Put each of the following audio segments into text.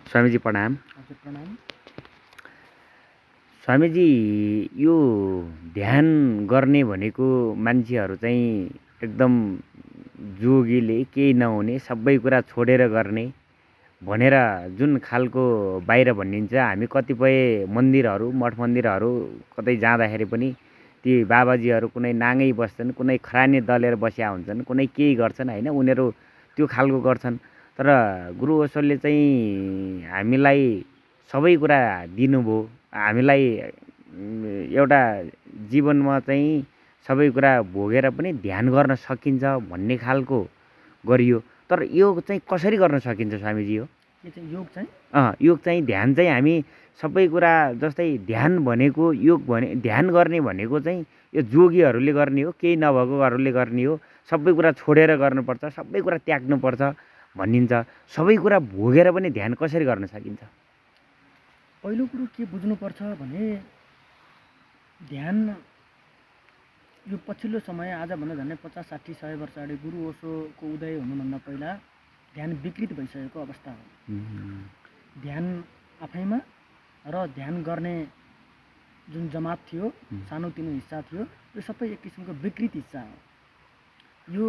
स्वामीजी प्रणाम। हजुर प्रणाम। स्वामीजी यो ध्यान गर्ने भनेको मान्छेहरू चाहिँ एकदम जोगीले केही नहुने सबै कुरा छोडेर गर्ने भनेर जुन खालको बाहिर भनिन्छ। हामी कतिपय मन्दिरहरू मठ मन्दिरहरू कतै जाँदाखेरि पनि ती बाबाजीहरू कुनै नाङ्गै बस्छन्, कुनै खरानी दलेर बसेका हुन्छन्, कुनै केही गर्छन् होइन, उनीहरू त्यो खालको गर्छन्। तर गुरु ओशोले चाहिँ हामीलाई सबै कुरा दिनुभयो। हामीलाई एउटा जीवनमा चाहिँ सबै कुरा भोगेर पनि ध्यान गर्न सकिन्छ भन्ने खालको गरियो। तर योग चाहिँ कसरी गर्न सकिन्छ स्वामीजी? हो के चाहिँ योग चाहिँ? योग चाहिँ ध्यान चाहिँ हामी सबै कुरा जस्तै ध्यान भनेको योग भने ध्यान गर्ने भनेको चाहिँ यो जोगीहरूले गर्ने हो, केही नभएकोहरूले गर्ने हो। सबै कुरा छोडेर गर्नुपर्छ, सबै कुरा त्याग्नुपर्छ भनिन्छ। सबै कुरा भोगेर पनि ध्यान कसरी गर्न सकिन्छ? पहिलो कुरो के बुझ्नुपर्छ भने ध्यान यो पछिल्लो समय आजभन्दा झन्डै 50-60-100 वर्ष अगाडि गुरु ओशोको उदय हुनुभन्दा पहिला ध्यान विकृत भइसकेको अवस्था हो। ध्यान आफैमा र ध्यान गर्ने जुन जमात थियो, सानोतिनो हिस्सा थियो, यो सबै एक किसिमको विकृत हिस्सा हो। यो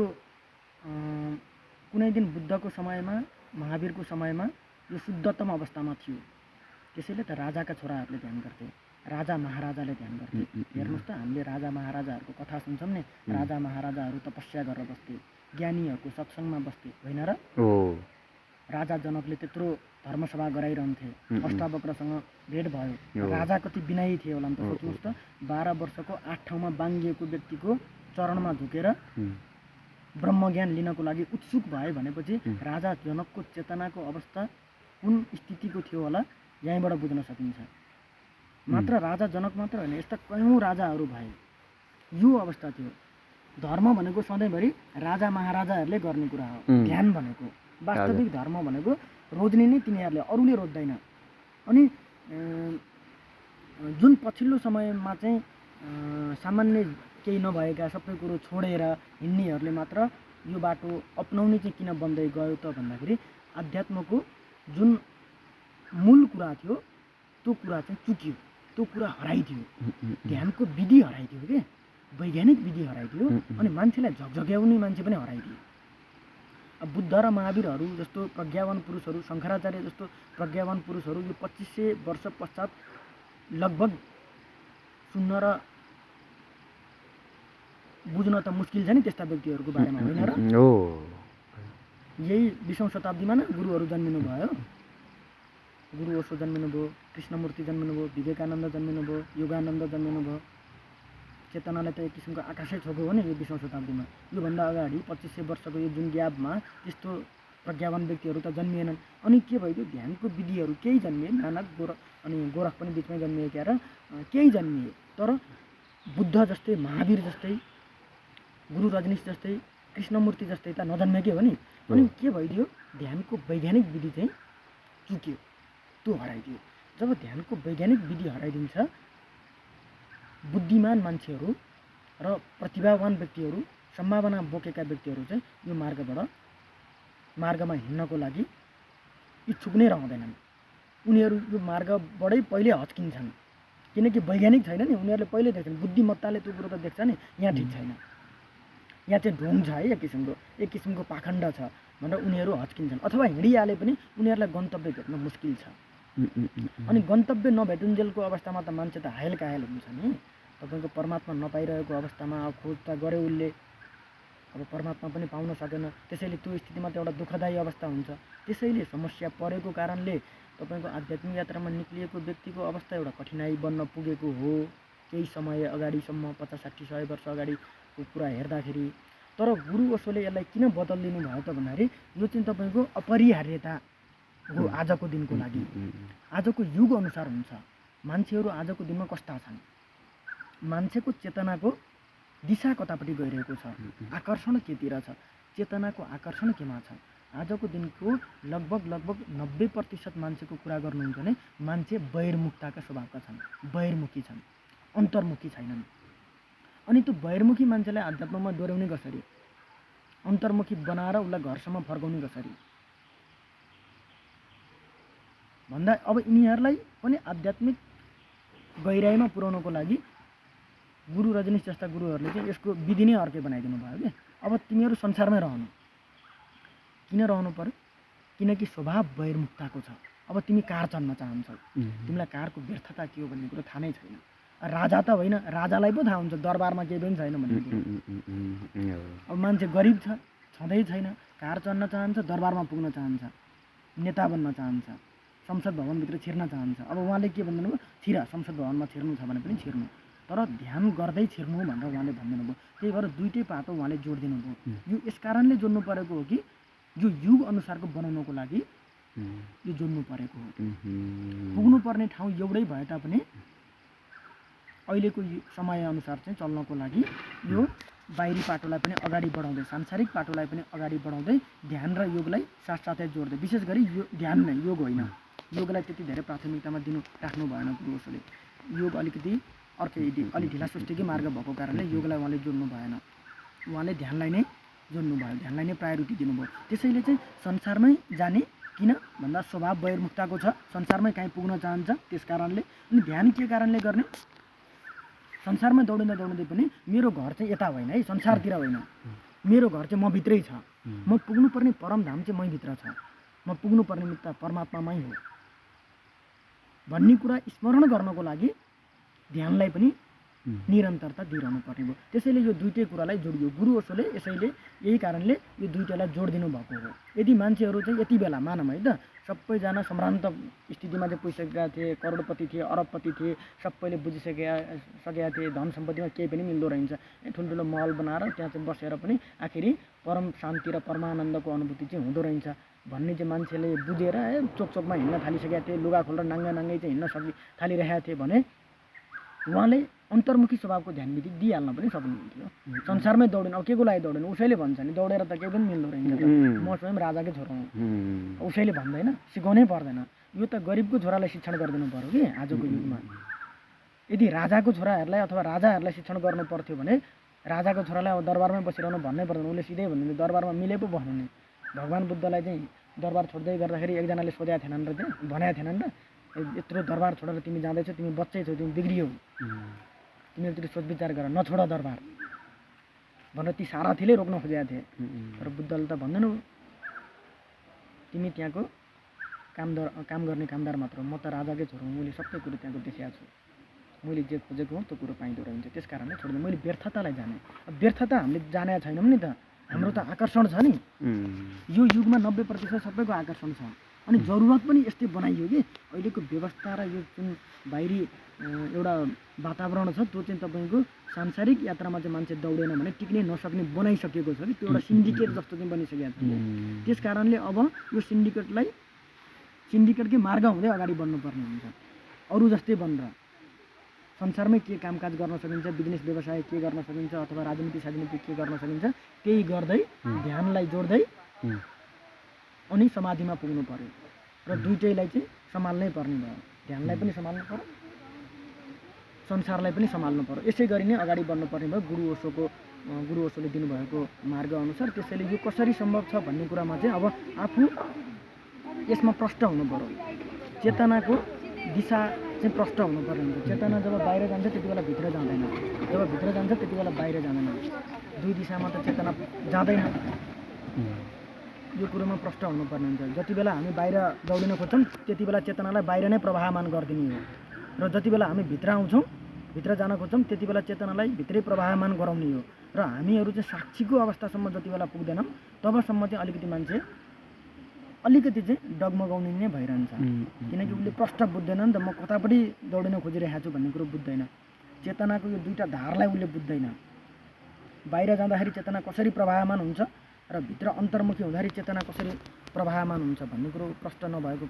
कुनै दिन बुद्धको समयमा, महावीरको समयमा यो शुद्धतम अवस्थामा थियो। त्यसैले त राजाका छोराहरूले ध्यान गर्थे, राजा महाराजाले ध्यान गर्थे। हेर्नुहोस् त, हामीले राजा महाराजाहरूको कथा सुन्छौँ नि, राजा महाराजाहरू तपस्या गरेर बस्थे, ज्ञानीहरूको सत्सङ्गमा बस्थे, होइन र? राजा जनकले त्यत्रो धर्मसभा गराइरहन्थे, अष्टावक्रसँग भेट भयो। राजा कति विनयी थिए होला नि त, सोच्नुहोस् त। 12 वर्षको 8 ठाउँमा बाङ्गिएको व्यक्तिको चरणमा झुकेर ब्रह्मज्ञान लिनको लागि उत्सुक भए भनेपछि राजा जनकको चेतनाको अवस्था कुन स्थितिको थियो होला यहीँबाट बुझ्न सकिन्छ। मात्र राजा जनक मात्र होइन, यस्ता कयौँ राजाहरू भए। यो अवस्था थियो। धर्म भनेको सधैँभरि राजा महाराजाहरूले गर्ने कुरा हो। ध्यान भनेको वास्तविक धर्म भनेको रोज्ने नै तिनीहरूले, अरूले रोज्दैन। अनि जुन पछिल्लो समयमा चाहिँ सामान्य केही नभएका सबै कुरो छोडेर हिँड्नेहरूले मात्र यो बाटो अपनाउने चाहिँ किन बन्दै गयो त भन्दाखेरि अध्यात्मको जुन मूल कुरा थियो त्यो कुरा चाहिँ चुक्यो, त्यो कुरा हराइदियो। ध्यानको विधि हराइदियो के, वैज्ञानिक विधि हराइदियो। अनि मान्छेलाई झकझक्याउने मान्छे पनि हराइदियो। अब बुद्ध र महावीरहरू जस्तो प्रज्ञावान पुरुषहरू, शङ्कराचार्य जस्तो प्रज्ञावान पुरुषहरू यो 2500 वर्ष पश्चात लगभग सुन्न र बुझ्न त मुस्किल छ नि त्यस्ता व्यक्तिहरूको बारेमा, होइन र? यही 20औं शताब्दीमा न गुरुहरू जन्मिनु भयो। गुरु ओशो जन्मिनुभयो, कृष्णमूर्ति जन्मिनुभयो, विवेकानन्द जन्मिनुभयो, योगानन्द जन्मिनुभयो। चेतनालाई त एक किसिमको आकाशै छोएको हो नि यो 20औं शताब्दीमा। योभन्दा अगाडि 2500 वर्षको यो जुन ग्यापमा त्यस्तो प्रज्ञावान व्यक्तिहरू त जन्मिएनन्। अनि के भइदियो, ध्यानको विधिहरू केही जन्मिए, नानक अनि गोरख पनि बिचमै जन्मिए क्या र, केही जन्मिए। तर बुद्ध जस्तै, महावीर जस्तै, गुरु रजनीश जस्तै, कृष्णमूर्ति जस्तै त नजन्मेकै हो नि। अनि के भइदियो, ध्यानको वैज्ञानिक विधि चाहिँ चुक्यो, त्यो हराइदियो। जब ध्यानको वैज्ञानिक विधि हराइदिन्छ, बुद्धिमान मान्छेहरू र प्रतिभावान व्यक्तिहरू, सम्भावना बोकेका व्यक्तिहरू चाहिँ यो मार्गमा हिँड्नको लागि इच्छुक नै रहँदैनन्। उनीहरू यो मार्गबाटै पहिले हच्किन्छन्, किनकि वैज्ञानिक छैन नि। उनीहरूले पहिले देख्छन्, बुद्धिमत्ताले त्यो कुरो त देख्छ नि, यहाँ ठिक छैन, यहाँ चाहिँ ढोङ छ है, एक किसिमको पाखण्ड छ भनेर उनीहरू हच्किन्छन्। अथवा हिँडिहाले पनि उनीहरूलाई गन्तव्य भेट्न मुस्किल छ। अनि गन्तव्य नभेटुन्जेलको अवस्थामा त मान्छे त हायल कायल हुन्छ नि। तपाईँको परमात्मा नपाइरहेको अवस्थामा अब खोज त गरे उसले, अब परमात्मा पनि पाउन सकेन। त्यसैले त्यो स्थितिमा त एउटा दुःखदायी अवस्था हुन्छ। त्यसैले समस्या परेको कारणले तपाईँको आध्यात्मिक यात्रामा निक्लिएको व्यक्तिको अवस्था एउटा कठिनाइ बन्न पुगेको हो केही समय अगाडिसम्म, 50-60-100 वर्ष अगाडिको कुरा हेर्दाखेरि। तर गुरु ओशोले यसलाई किन बदलिदिनु भयो त भन्दाखेरि यो चाहिँ तपाईँको अपरिहार्यता हो आजको दिनको लागि। आजको युग अनुसार हुन्छ। मान्छेहरू आजको दिनमा कस्ता छन्, मान्छेको चेतनाको दिशा कतापट्टि गइरहेको छ, आकर्षण केतिर छ, चेतनाको आकर्षण केमा छ। आजको दिनको लगभग 90% मान्छेको कुरा गर्नुहुन्छ भने मान्छे बहिर्मुखताका स्वभावका छन्, बहिर्मुखी छन्, अन्तर्मुखी छैनन्। अनि त्यो बहिर्मुखी मान्छेलाई अध्यात्ममा डोर्याउने कसरी, अन्तर्मुखी बनाएर उसलाई घरसम्म फर्काउने कसरी? भन्दा अब यिनीहरूलाई पनि आध्यात्मिक गहिराइमा पुर्याउनको लागि गुरु रजनीश जस्ता गुरुहरूले चाहिँ यसको विधि नै अर्कै बनाइदिनु भयो कि अब तिमीहरू संसारमै रहनु। किन रहनु पर्यो? किनकि स्वभाव बहिर्मुखताको छ। अब तिमी कार चढ्न चाहन्छौ, तिमीलाई कारको व्यर्थता के हो भन्ने कुरो थाहा नै छैन। राजा त होइन, राजालाई पो थाहा हुन्छ दरबारमा केही पनि छैन भन्ने कुरो। अब मान्छे गरिब छ, छँदै छैन, कार चढ्न चाहन्छ, दरबारमा पुग्न चाहन्छ, नेता बन्न चाहन्छ, संसद भवनभित्र छिर्न चाहन्छ। अब उहाँले के भन्नु भयो? छिर, संसद भवनमा छिर्नु छ भने पनि छिर्नु, तर ध्यान गर्दै छिर्नु भनेर उहाँले भनिदिनु भयो। त्यही भएर दुइटै पाटो उहाँले जोडिदिनु भयो। यो यस कारणले जोड्नु परेको हो कि यो युग अनुसारको बनाउनको लागि यो जोड्नु परेको हो। पुग्नु पर्ने ठाउँ एउटै भए तापनि अहिलेको समयअनुसार चाहिँ चल्नको लागि यो बाहिरी पाटोलाई पनि अगाडि बढाउँदै, सांसारिक पाटोलाई पनि अगाडि बढाउँदै ध्यान र योगलाई साथसाथै जोड्दै, विशेष गरी यो ध्यान नै, योग होइन, योगलाई त्यति धेरै प्राथमिकतामा राख्नु भएन गुरु ओशोले। योग अलिकति अर्कै अलिक ढिला सुस्तीकै मार्ग भएको कारणले योगलाई उहाँले जोड्नु भएन, उहाँले ध्यानलाई नै जोड्नु भयो, ध्यानलाई नै प्रायोरिटी दिनुभयो। त्यसैले चाहिँ संसारमै जाने, किन भन्दा स्वभाव बहिर्मुखताको छ, संसारमै काहीँ पुग्न चाहन्छ, त्यस कारणले। अनि ध्यान के कारणले गर्ने? संसारमा दौडिँदै पनि मेरो घर चाहिँ यता होइन है, संसारतिर होइन, मेरो घर चाहिँ म भित्रै छ, म पुग्नुपर्ने परमधाम चाहिँ मै भित्र छ, म पुग्नुपर्ने मित्र परमात्मामै हो भन्ने कुरा स्मरण गर्नको लागि ध्यानलाई पनि निरन्तरता दिइरहनु पर्ने भयो। त्यसैले यो दुइटै कुरालाई जोडियो गुरु ओशोले। यसैले यही कारणले यो दुइटालाई जोडिदिनु भएको हो। यदि मान्छेहरू चाहिँ यति बेला मानौँ है त, सबैजना सम्भ्रान्त स्थितिमा चाहिँ पुगिसकेका थिए, करोडपति थिए, अरबपति थिए, सबैले सकेका थिए, धन सम्पत्तिमा केही पनि मिल्दो रहन्छ, ठुल्ठुलो महल बनाएर त्यहाँ चाहिँ बसेर पनि आखिरी परम शान्ति र परमानन्दको अनुभूति चाहिँ हुँदो रहेछ भन्ने चाहिँ मान्छेले बुझेर चोकचोकमा हिँड्न थालिसकेका थिए, लुगा खोलेर नाङ्गै चाहिँ हिँड्न थालिरहेका थिए भने उहाँले अन्तर्मुखी स्वभावको ध्यान विधि दिइहाल्न पनि सक्नुहुन्थ्यो। संसारमै दौडिनु, अब के को लागि दौडिनु? उसैले भन्छ नि दौडेर त केही पनि मिल्दो रहेछ, म स्वयं राजाकै छोरा हुँ, उसैले भन्दैन, सिकाउनै पर्दैन। यो त गरिबको छोरालाई शिक्षण गरिदिनु पर्यो कि आजको युगमा। यदि राजाको छोराहरूलाई अथवा राजाहरूलाई शिक्षण गर्नु पर्थ्यो भने राजाको छोरालाई अब दरबारमै बसिरहनु भन्नै पर्दैन, उसले सिधै भन्नु दरबारमा मिले पो भन्नु नि। भगवान् बुद्धलाई चाहिँ दरबार छोड्दै गर्दाखेरि एकजनाले सोधेका थिएनन् र चाहिँ भनेका थिएनन् र, यत्रो दरबार छोडेर तिमी जाँदैछौ, तिमी बच्चै छौ, तिमी बिग्रियौ, तिमी यत्रो सोच विचार गर, नछोड दरबार भनेर ती सारथीले रोक्न खोजेका थिए। तर बुद्धले त भन्दैन, तिमी त्यहाँको काम गर्ने कामदार मात्र हो, म त राजाकै छोरो हुँ, मैले सबै कुरो त्यहाँको देखेको छु, मैले जे खोजेको हुँ त्यो कुरो पाइँदो रहन्छ, त्यस कारणले छोड्दै मैले व्यर्थतालाई जाने। व्यर्थता हामीले जानेका छैनौँ नि त, हाम्रो त आकर्षण छ नि। यो युगमा 90% सबैको आकर्षण छ। अनि जरुरत पनि यस्तै बनाइयो कि अहिलेको व्यवस्था र यो जुन बाहिरी एउटा वातावरण छ त्यो चाहिँ तपाईँको सांसारिक यात्रामा चाहिँ मान्छे दौडेन भने टिक्नै नसक्ने बनाइसकेको छ कि त्यो एउटा सिन्डिकेट जस्तो चाहिँ बनिसकेको छ। त्यस कारणले अब यो सिन्डिकेटकै मार्ग हुँदै अगाडि बढ्नुपर्ने हुन्छ। अरू जस्तै बनेर संसारमै के कामकाज गर्न सकिन्छ, बिजनेस व्यवसाय के गर्न सकिन्छ अथवा राजनीति के गर्न सकिन्छ त्यही गर्दै ध्यानलाई जोड्दै अनि समाधिमा पुग्नु पर्यो र दुइटैलाई चाहिँ सम्हाल्नै पर्ने भयो। ध्यानलाई पनि सम्हाल्नु पर्यो, संसारलाई पनि सम्हाल्नु पर्यो। यसै गरी नै अगाडि बढ्नुपर्ने भयो गुरु ओशोले दिनुभएको मार्ग अनुसार। त्यसैले यो कसरी सम्भव छ भन्ने कुरामा चाहिँ अब आफू यसमा प्रष्ट हुनु पर्यो। चेतनाको दिशा चाहिँ प्रष्ट हुनुपर्ने हुन्छ। चेतना जब बाहिर जान्छ त्यति बेला भित्र जाँदैन, जब भित्र जान्छ त्यति बेला बाहिर जाँदैन, दुई दिशामा त चेतना जाँदैन। यो कुरोमा प्रष्ट हुनुपर्ने हुन्छ। जति बेला हामी बाहिर दौडिन खोज्छौँ त्यति बेला चेतनालाई बाहिर नै प्रवाहमान गरिदिने हो, र जति बेला हामी भित्र आउँछौँ, भित्र जान खोज्छौँ त्यति बेला चेतनालाई भित्रै प्रवाहमान गराउने हो। र हामीहरू चाहिँ साक्षीको अवस्थासम्म जति बेला पुग्दैनौँ तबसम्म चाहिँ अलिकति चाहिँ डगमगाउने नै भइरहन्छ। किनकि उसले प्रष्ट बुझ्दैन नि त, म कतापट्टि दौडिन खोजिरहेको छु भन्ने कुरो बुझ्दैन। चेतनाको यो दुईवटा धारलाई उसले बुझ्दैन। बाहिर जाँदाखेरि चेतना कसरी प्रवाहमान हुन्छ र भित्र अन्तर्मुखी हुँदाखेरि चेतना कसरी प्रवाहमान हुन्छ भन्ने कुरो प्रष्ट नभएको